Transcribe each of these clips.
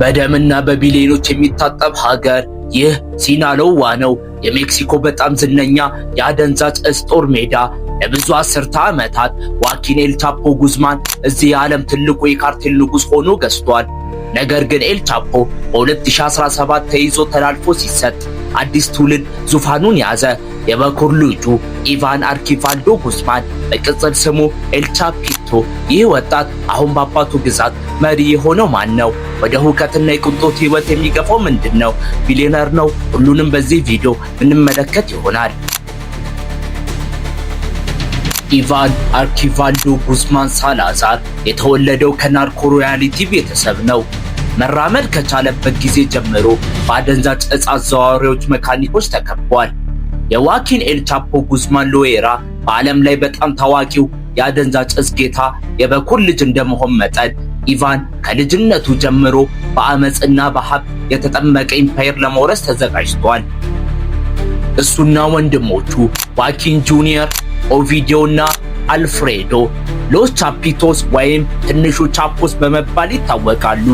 በደምና በቢሊዮኖች የሚታጠብ ሀገር ይህ ሲናሎዋ ነው። የሜክሲኮ በጣም ዝነኛ የአደንዛዥ እጽ ጦር ሜዳ። ለብዙ አስርተ ዓመታት ዋኪን ኤል ቻፖ ጉዝማን እዚህ የዓለም ትልቁ የካርቴል ንጉሥ ሆኖ ገዝቷል። ነገር ግን ኤል ቻፖ በ2017 ተይዞ ተላልፎ ሲሰጥ አዲስ ትውልድ ዙፋኑን ያዘ። የበኩር ልጁ ኢቫን አርኪቫልዶ ጉዝማን፣ በቅጽል ስሙ ኤል ቻፒቶ። ይህ ወጣት አሁን በአባቱ ግዛት መሪ የሆነው ማን ነው? ወደ ሁከትና የቅንጦት ህይወት የሚገፋው ምንድን ነው? ቢሊዮነር ነው? ሁሉንም በዚህ ቪዲዮ እንመለከት ይሆናል። ኢቫን አርኪቫልዶ ጉዝማን ሳላዛር የተወለደው ከ narco royalty ቤተሰብ ነው። መራመድ ከቻለበት ጊዜ ጀምሮ በአደንዛዥ እጽ አዘዋዋሪዎች መካኒኮች ተከቧል። የዋኪን ኤል ቻፖ ጉዝማን ሎዌራ፣ በዓለም ላይ በጣም ታዋቂው የአደንዛዥ እጽ ጌታ የበኩር ልጅ እንደመሆን መጠን ኢቫን ከልጅነቱ ጀምሮ በአመፅና በሀብት የተጠመቀ empire ለመውረስ ተዘጋጅቷል። እሱና ወንድሞቹ ዋኪን ጁኒየር፣ ኦቪዲዮ እና አልፍሬዶ ሎስ ቻፒቶስ ወይም ትንሹ ቻፖስ በመባል ይታወቃሉ።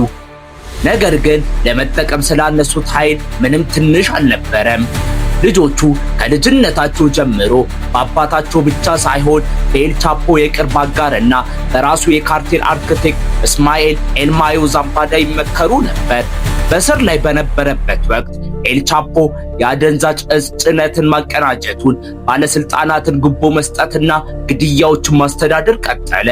ነገር ግን ለመጠቀም ስላነሱት ኃይል ምንም ትንሽ አልነበረም። ልጆቹ ከልጅነታቸው ጀምሮ በአባታቸው ብቻ ሳይሆን በኤል ቻፖ የቅርብ አጋርና በራሱ የካርቴል አርክቴክት እስማኤል ኤልማዮ ዛምባዳ ይመከሩ ነበር። በእስር ላይ በነበረበት ወቅት ኤል ቻፖ የአደንዛዥ እጽ ጭነትን ማቀናጀቱን፣ ባለስልጣናትን ጉቦ መስጠትና ግድያዎችን ማስተዳደር ቀጠለ።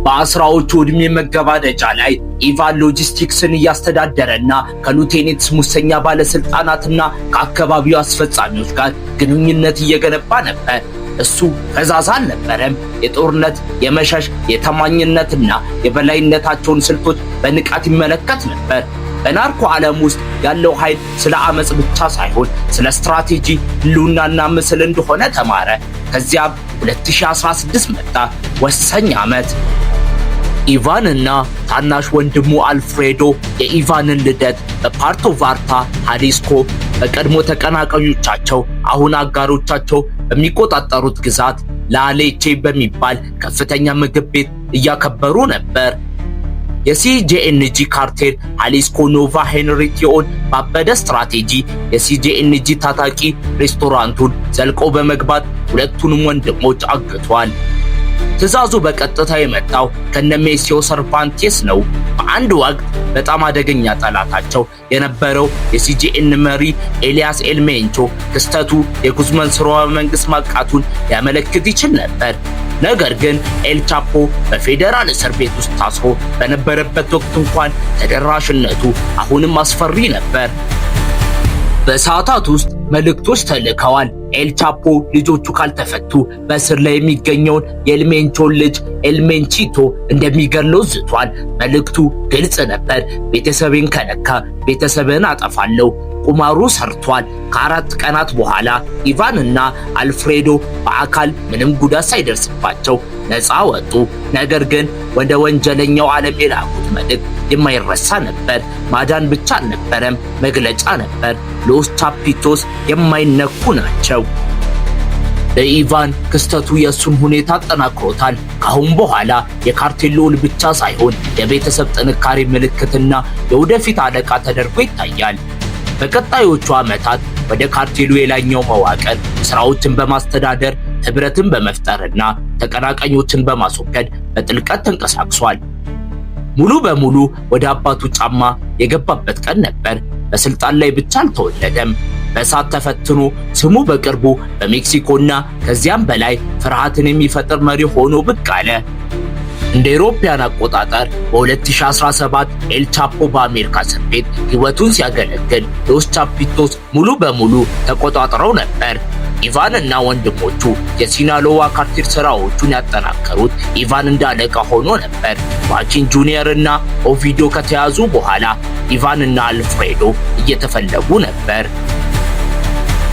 በ10ዎቹ ዕድሜ መገባደጃ ላይ ኢቫን ሎጂስቲክስን እያስተዳደረና ከ lieutenants፣ ሙሰኛ ባለስልጣናትና ከአካባቢው አስፈጻሚዎች ጋር ግንኙነት እየገነባ ነበር። እሱ ፈዛዛ አልነበረም። የጦርነት፣ የመሸሽ፣ የታማኝነትና የበላይነታቸውን ስልቶች በንቃት ይመለከት ነበር። በ narco ዓለም ውስጥ ያለው ኃይል ስለ አመጽ ብቻ ሳይሆን ስለ ስትራቴጂ፣ ህልውናና ምስል እንደሆነ ተማረ። ከዚያም 2016 መጣ፣ ወሳኝ ዓመት። ኢቫን እና ታናሽ ወንድሙ አልፍሬዶ የኢቫንን ልደት በፓርቶ ቫርታ ሃሊስኮ በቀድሞ ተቀናቃኞቻቸው አሁን አጋሮቻቸው በሚቆጣጠሩት ግዛት ላሌቼ በሚባል ከፍተኛ ምግብ ቤት እያከበሩ ነበር። የሲጄኤንጂ ካርቴል ሃሊስኮ ኖቫ ሄንሪቲዮን ባበደ ስትራቴጂ የሲጄኤንጂ ታጣቂ ሬስቶራንቱን ዘልቆ በመግባት ሁለቱንም ወንድሞች አግቷል። ትዕዛዙ በቀጥታ የመጣው ከነሜሲዮ ሰርቫንቴስ ነው። በአንድ ወቅት በጣም አደገኛ ጠላታቸው የነበረው የሲጂኤን መሪ ኤሊያስ ኤልሜንቾ። ክስተቱ የጉዝማን ስርወ መንግስት ማብቃቱን ሊያመለክት ይችል ነበር። ነገር ግን ኤልቻፖ በፌዴራል እስር ቤት ውስጥ ታስሮ በነበረበት ወቅት እንኳን ተደራሽነቱ አሁንም አስፈሪ ነበር። በሰዓታት ውስጥ መልእክቶች ተልከዋል። ኤልቻፖ ልጆቹ ካልተፈቱ በእስር ላይ የሚገኘውን የኤልሜንቾን ልጅ ኤልሜንቺቶ እንደሚገድለው ዝቷል። መልእክቱ ግልጽ ነበር። ቤተሰቤን ከነካ ቤተሰብን አጠፋለሁ። ቁማሩ ሰርቷል። ከ4 ቀናት በኋላ ኢቫን እና አልፍሬዶ በአካል ምንም ጉዳት ሳይደርስባቸው ነፃ ወጡ። ነገር ግን ወደ ወንጀለኛው ዓለም የላኩት መልእክት የማይረሳ ነበር። ማዳን ብቻ አልነበረም፣ መግለጫ ነበር። ሎስ ቻፒቶስ የማይነኩ ናቸው። ለኢቫን ክስተቱ የእሱን ሁኔታ አጠናክሮታል። ከአሁን በኋላ የካርቴል ልዑል ብቻ ሳይሆን የቤተሰብ ጥንካሬ ምልክትና የወደፊት አለቃ ተደርጎ ይታያል። በቀጣዮቹ ዓመታት ወደ ካርቴሉ የላይኛው መዋቅር ስራዎችን በማስተዳደር፣ ህብረትን በመፍጠርና ተቀናቃኞችን በማስወገድ በጥልቀት ተንቀሳቅሷል። ሙሉ በሙሉ ወደ አባቱ ጫማ የገባበት ቀን ነበር። በስልጣን ላይ ብቻ አልተወለደም። በእሳት ተፈትኖ ስሙ በቅርቡ በሜክሲኮና ከዚያም በላይ ፍርሃትን የሚፈጥር መሪ ሆኖ ብቅ አለ። እንደ አውሮፓውያን አቆጣጠር በ2017 ኤልቻፖ በአሜሪካ እስር ቤት ሕይወቱን ሲያገለግል ሎስ ቻፒቶስ ሙሉ በሙሉ ተቆጣጥረው ነበር። ኢቫን እና ወንድሞቹ የሲናሎዋ ካርቴል ስራዎቹን ያጠናከሩት ኢቫን እንደ አለቃ ሆኖ ነበር። ዋኪን ጁኒየር እና ኦቪዲዮ ከተያዙ በኋላ ኢቫን እና አልፍሬዶ እየተፈለጉ ነበር።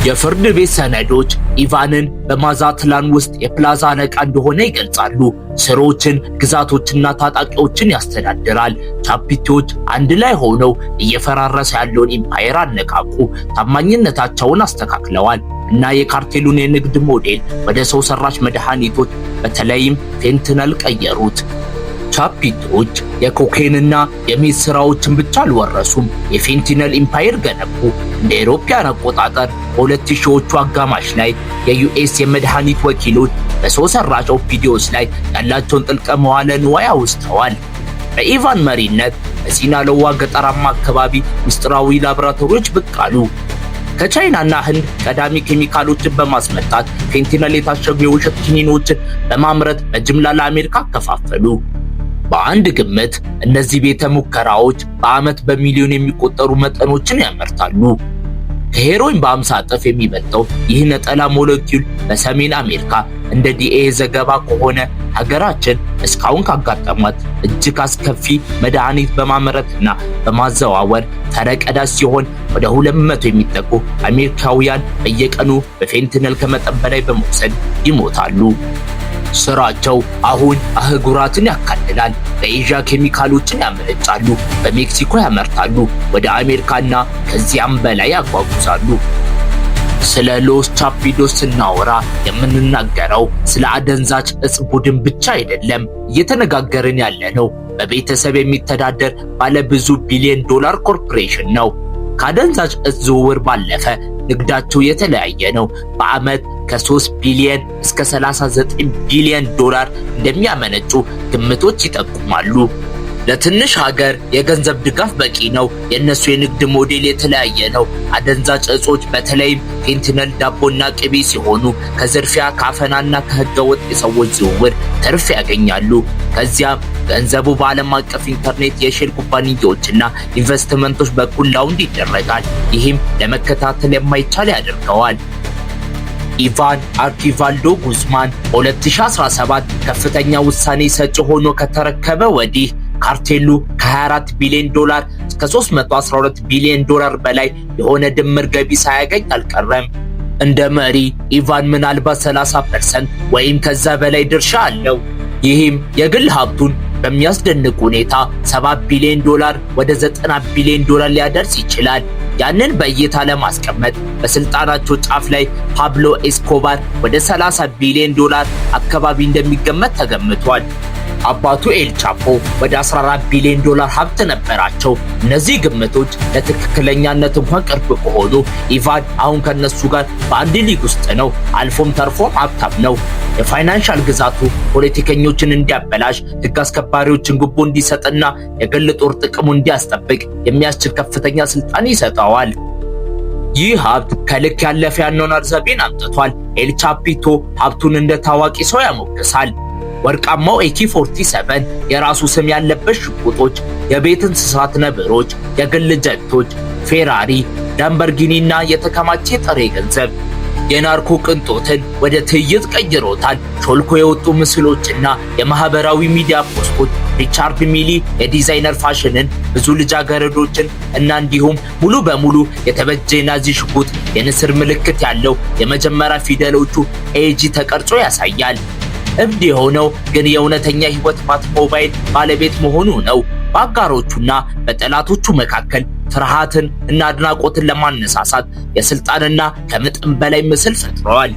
የፍርድ ቤት ሰነዶች ኢቫንን በማዛትላን ውስጥ የፕላዛ አለቃ እንደሆነ ይገልጻሉ። ስሮችን፣ ግዛቶችና ታጣቂዎችን ያስተዳድራል። ቻፒቴዎች አንድ ላይ ሆነው እየፈራረሰ ያለውን empire አነቃቁ፣ ታማኝነታቸውን አስተካክለዋል እና የካርቴሉን የንግድ ሞዴል ወደ ሰው ሰራሽ መድኃኒቶች በተለይም fentanyl ቀየሩት። ቻፒቶች የኮኬንና የ meth ስራዎችን ብቻ አልወረሱም፣ የ fentanyl empire ገነቡ። እንደ አውሮፓውያን አቆጣጠር በ2000ዎቹ አጋማሽ ላይ የ US የመድኃኒት ወኪሎች በሰው ሰራሽ opioids ላይ ያላቸውን ጥልቅ መዋለ ንዋይ አውስተዋል። በኢቫን መሪነት በሲናሎዋ ገጠራማ አካባቢ ምስጢራዊ ላቦራቶሪዎች ብቅ አሉ። ከቻይናና ህንድ ቀዳሚ ኬሚካሎችን በማስመጣት fentanyl የታሸጉ የውሸት ኪኒኖችን በማምረት በጅምላ ለአሜሪካ አከፋፈሉ። በአንድ ግምት እነዚህ ቤተ ሙከራዎች በዓመት በሚሊዮን የሚቆጠሩ መጠኖችን ያመርታሉ። ከሄሮይን በ50 እጥፍ የሚበልጠው ይህ ነጠላ ሞለኪውል በሰሜን አሜሪካ እንደ DEA ዘገባ ከሆነ ሀገራችን እስካሁን ካጋጠሟት እጅግ አስከፊ መድኃኒት በማምረትና በማዘዋወር ፈርቀዳጅ ሲሆን ወደ 200 የሚጠጉ አሜሪካውያን በየቀኑ በ fentanyl ከመጠን በላይ በመውሰድ ይሞታሉ። ስራቸው አሁን አህጉራትን ያካልላል። በኤዥያ ኬሚካሎችን ያመነጫሉ፣ በሜክሲኮ ያመርታሉ፣ ወደ አሜሪካና ከዚያም በላይ ያጓጉዛሉ። ስለ ሎስ ቻፒዶስ ስናወራ የምንናገረው ስለ አደንዛዥ እጽ ቡድን ብቻ አይደለም። እየተነጋገርን ያለነው በቤተሰብ የሚተዳደር ባለ ብዙ ቢሊዮን ዶላር ኮርፖሬሽን ነው። ከአደንዛዥ እጽ ዝውውር ባለፈ ንግዳቸው የተለያየ ነው። በዓመት ከ3 ቢሊዮን እስከ 39 ቢሊዮን ዶላር እንደሚያመነጩ ግምቶች ይጠቁማሉ። ለትንሽ ሀገር የገንዘብ ድጋፍ በቂ ነው። የእነሱ የንግድ ሞዴል የተለያየ ነው። አደንዛዥ እጾች በተለይም fentanyl፣ ዳቦና ቅቤ ሲሆኑ ከዝርፊያ፣ ከአፈናና ከህገወጥ የሰዎች ዝውውር ትርፍ ያገኛሉ። ከዚያም ገንዘቡ በዓለም አቀፍ ኢንተርኔት የ shell ኩባንያዎችና ኢንቨስትመንቶች በኩል launder ይደረጋል። ይህም ለመከታተል የማይቻል ያደርገዋል። ኢቫን አርኪቫልዶ ጉዝማን በ2017 ከፍተኛ ውሳኔ ሰጪ ሆኖ ከተረከበ ወዲህ ካርቴሉ ከ24 ቢሊዮን ዶላር እስከ 312 ቢሊዮን ዶላር በላይ የሆነ ድምር ገቢ ሳያገኝ አልቀረም። እንደ መሪ ኢቫን ምናልባት 30% ወይም ከዛ በላይ ድርሻ አለው። ይህም የግል ሀብቱን በሚያስደንቅ ሁኔታ 7 ቢሊዮን ዶላር ወደ 90 ቢሊዮን ዶላር ሊያደርስ ይችላል። ያንን በእይታ ለማስቀመጥ በስልጣናቸው ጫፍ ላይ ፓብሎ ኤስኮባር ወደ 30 ቢሊዮን ዶላር አካባቢ እንደሚገመት ተገምቷል። አባቱ ኤል ቻፖ ወደ 14 ቢሊዮን ዶላር ሀብት ነበራቸው። እነዚህ ግምቶች ለትክክለኛነት እንኳን ቅርብ ከሆኑ ኢቫን አሁን ከነሱ ጋር በአንድ ሊግ ውስጥ ነው። አልፎም ተርፎም ሀብታም ነው። የ financial ግዛቱ ፖለቲከኞችን እንዲያበላሽ፣ ሕግ አስከባሪዎችን ጉቦ እንዲሰጥና የግል ጦር ጥቅሙ እንዲያስጠብቅ የሚያስችል ከፍተኛ ስልጣን ይሰጠዋል። ይህ ሀብት ከልክ ያለፈ ያኗኗር ዘይቤን አምጥቷል። ኤል ቻፒቶ ሀብቱን እንደ ታዋቂ ሰው ያሞግሳል። ወርቃማው AK 47፣ የራሱ ስም ያለበት ሽጉጦች፣ የቤት እንስሳት ነብሮች፣ የግል ጀቶች፣ ፌራሪ፣ ላምበርጊኒ እና የተከማቸ ጥሬ ገንዘብ የ narco ቅንጦትን ወደ ትዕይንት ቀይሮታል። ሾልኮ የወጡ ምስሎችና የማህበራዊ ሚዲያ post ኦች ሪቻርድ ሚሊ የዲዛይነር ፋሽንን፣ ብዙ ልጃገረዶችን እና እንዲሁም ሙሉ በሙሉ የተበጀ የናዚ ሽጉጥ የንስር ምልክት ያለው የመጀመሪያ ፊደሎቹ AG ተቀርጾ ያሳያል። እብድ የሆነው ግን የእውነተኛ ህይወት ባትሞባይል ባለቤት መሆኑ ነው። በአጋሮቹና በጠላቶቹ መካከል ፍርሃትን እና አድናቆትን ለማነሳሳት የስልጣንና ከመጠን በላይ ምስል ፈጥረዋል።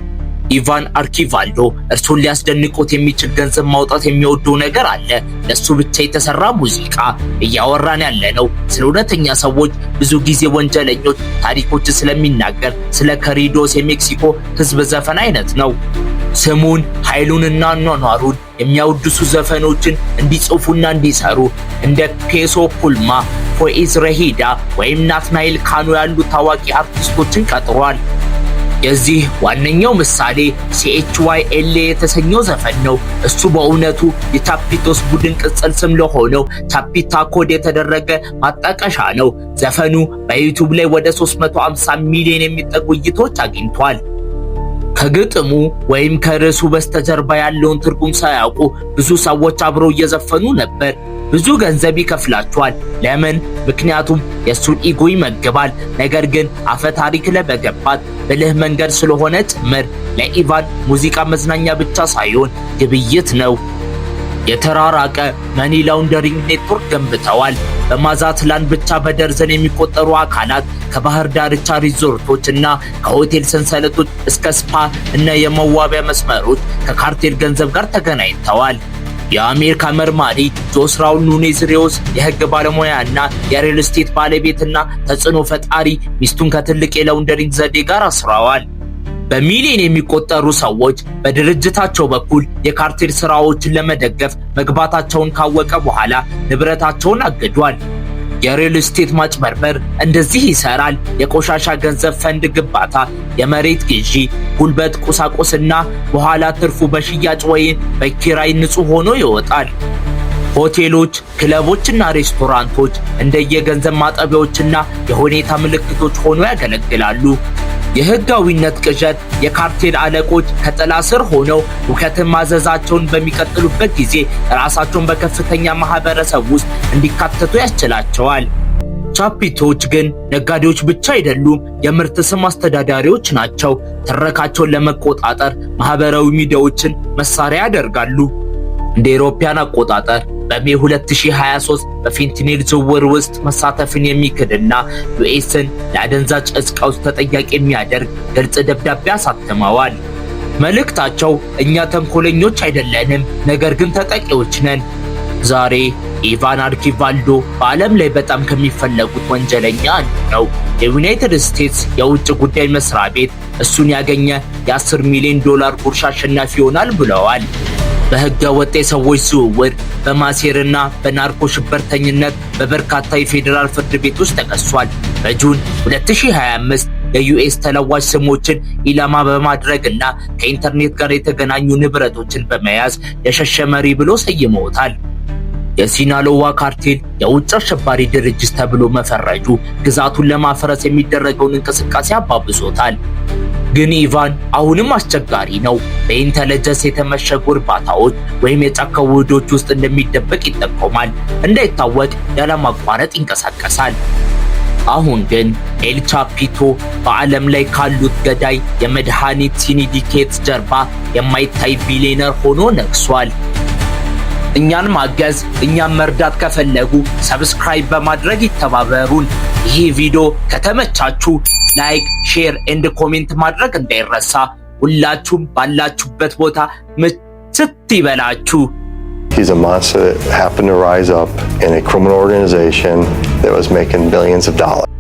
ኢቫን አርኪቫልዶ እርሱን ሊያስደንቆት የሚችል ገንዘብ ማውጣት የሚወደው ነገር አለ። ለሱ ብቻ የተሰራ ሙዚቃ። እያወራን ያለነው ስለ እውነተኛ ሰዎች፣ ብዙ ጊዜ ወንጀለኞች ታሪኮች ስለሚናገር ስለ corridos የሜክሲኮ ህዝብ ዘፈን አይነት ነው። ስሙን፣ ኃይሉንና አኗኗሩን የሚያወድሱ ዘፈኖችን እንዲጽፉና እንዲሰሩ እንደ ፔሶ ፑልማ፣ ፎኢዝ ረሂዳ ወይም ናትናኤል ካኖ ያሉ ታዋቂ አርቲስቶችን ቀጥሯል። የዚህ ዋነኛው ምሳሌ CHYLA የተሰኘው ዘፈን ነው። እሱ በእውነቱ የቻፒቶስ ቡድን ቅጽል ስም ለሆነው ቻፒታ ኮድ የተደረገ ማጣቀሻ ነው። ዘፈኑ በዩቲዩብ ላይ ወደ 350 ሚሊዮን የሚጠጉ እይታዎች አግኝቷል። ከግጥሙ ወይም ከርዕሱ በስተጀርባ ያለውን ትርጉም ሳያውቁ ብዙ ሰዎች አብረው እየዘፈኑ ነበር። ብዙ ገንዘብ ይከፍላቸዋል። ለምን? ምክንያቱም የእሱን ego ይመግባል። ነገር ግን አፈ ታሪክ ለመገንባት ብልህ መንገድ ስለሆነ ጭምር። ለኢቫን ሙዚቃ መዝናኛ ብቻ ሳይሆን ግብይት ነው። የተራራቀ money laundering network ገንብተዋል። በማዛትላን ብቻ በደርዘን የሚቆጠሩ አካላት ከባህር ዳርቻ ሪዞርቶች እና ከሆቴል ሰንሰለቶች እስከ spa እና የመዋቢያ መስመሮች ከካርቴል ገንዘብ ጋር ተገናኝተዋል። የአሜሪካ መርማሪ ጆስ ራውል ኑኔዝ ሪዮስ የህግ ባለሙያና የሪል ስቴት ባለቤትና ተጽዕኖ ፈጣሪ ሚስቱን ከትልቅ የ laundering ዘዴ ጋር አስረዋል። በሚሊዮን የሚቆጠሩ ሰዎች በድርጅታቸው በኩል የካርቴል ስራዎችን ለመደገፍ መግባታቸውን ካወቀ በኋላ ንብረታቸውን አግዷል። የሪል ስቴት ማጭበርበር እንደዚህ ይሰራል። የቆሻሻ ገንዘብ ፈንድ ግንባታ፣ የመሬት ግዢ፣ ጉልበት፣ ቁሳቁስና በኋላ ትርፉ በሽያጭ ወይም በኪራይ ንጹህ ሆኖ ይወጣል። ሆቴሎች፣ ክለቦችና ሬስቶራንቶች እንደየገንዘብ ማጠቢያዎችና የሁኔታ ምልክቶች ሆኖ ያገለግላሉ። የህጋዊነት ቅዠት የካርቴል አለቆች ከጥላ ስር ሆነው ሁከትን ማዘዛቸውን በሚቀጥሉበት ጊዜ ራሳቸውን በከፍተኛ ማህበረሰብ ውስጥ እንዲካተቱ ያስችላቸዋል። ቻፒቶች ግን ነጋዴዎች ብቻ አይደሉም፣ የምርት ስም አስተዳዳሪዎች ናቸው። ትረካቸውን ለመቆጣጠር ማህበራዊ ሚዲያዎችን መሳሪያ ያደርጋሉ። እንደ አውሮፓውያን አቆጣጠር በ May 2023 በፌንታኒል ዝውውር ውስጥ መሳተፍን የሚክድና US ን ለአደንዛዥ እጽ ቀውስ ተጠያቂ የሚያደርግ ግልጽ ደብዳቤ አሳትመዋል። መልእክታቸው እኛ ተንኮለኞች አይደለንም፣ ነገር ግን ተጠቂዎች ነን። ዛሬ ኢቫን አርኪቫልዶ በዓለም ላይ በጣም ከሚፈለጉት ወንጀለኛ አንዱ ነው። የዩናይትድ ስቴትስ የውጭ ጉዳይ መስሪያ ቤት እሱን ያገኘ የ10 ሚሊዮን ዶላር ጉርሻ አሸናፊ ይሆናል ብለዋል። በህገ ወጥ የሰዎች ዝውውር፣ በማሴርና በ narco ሽብርተኝነት በበርካታ የፌዴራል ፍርድ ቤቶች ተከሷል። በ June 2025 የ US ተለዋጭ ስሞችን ኢላማ በማድረግና ከኢንተርኔት ጋር የተገናኙ ንብረቶችን በመያዝ የሸሸ መሪ ብሎ ሰይመውታል። የሲናሎዋ ካርቴል የውጭ አሸባሪ ድርጅት ተብሎ መፈረጁ ግዛቱን ለማፍረስ የሚደረገውን እንቅስቃሴ አባብሶታል። ግን ኢቫን አሁንም አስቸጋሪ ነው። በ intelligence የተመሸጉ እርባታዎች ወይም የጫካ ውህዶች ውስጥ እንደሚደበቅ ይጠቆማል። እንዳይታወቅ ያለማቋረጥ ይንቀሳቀሳል። አሁን ግን ኤል ቻፒቶ በዓለም ላይ ካሉት ገዳይ የመድኃኒት syndicate ጀርባ የማይታይ ቢሊዮነር ሆኖ ነግሷል። እኛን ማገዝ፣ እኛን መርዳት ከፈለጉ subscribe በማድረግ ይተባበሩን። ይህ ቪዲዮ ከተመቻችሁ like፣ share and comment ማድረግ እንዳይረሳ። ሁላችሁም ባላችሁበት ቦታ ምችት ይበላችሁ። He's a monster that happened to rise up in a criminal organization that was making billions of dollars.